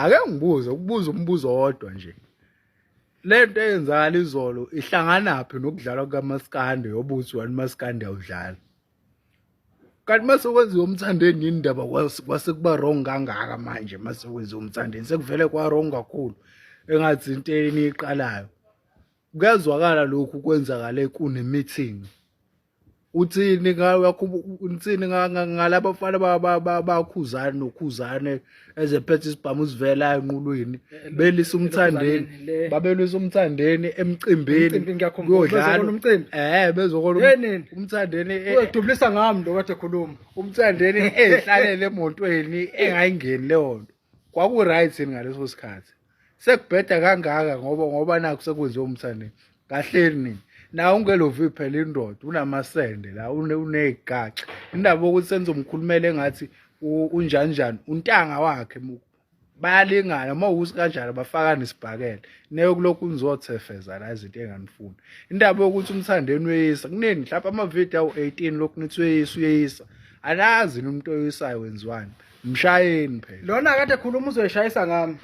Ake ngibuze, ukubuza umbuzo owodwa nje. Lento eyenzakala izolo ihlanganaphi nokudlalwa kukaMaskandi yobuthi wena uMaskandi awudlali? Kanti mase kwenziwa uMthandeni yini indaba kwase kuba wrong kangaka manje mase kwenziwa uMthandeni sekuvele kwa wrong kakhulu engathi into eniyiqalayo. Kuyazwakala lokhu kwenzakale kune meeting. Uthini uthini ngalaba bafana bakhuzane nokhuzane ezephethe isibhamu sivela enqulwini belisa umthandeni babelwisa umthandeni emcimbini kuyodlala umcimbi bezokona umthandeni uyodubulisa ngami lo kade ekhuluma umthandeni ehlalele emotweni engayingeni leyo nto kwaku-right yini ngaleso sikhathi sekubheda kangaka ngoba nakho sekwenziwe umthandeni kahleni nini nawe ungelovi phela indoda unamasende la unezigaxa indaba yokuthi senizomkhulumela engathi unjanjani untanga wakhe bayalingana uma ukuthi kanjani bafaka nesibhakela neyokulokhu nizothefeza la izinto enganifuni indaba yokuthi umthandeni uyeyisa kunini mhlawumbe amavidiyo awu-18 lokhu nithi uyeyisa uyeyisa anazi umuntu oyisayo wenziwani mshayeni phela lona kade khuluma uzoyishayisa ngami.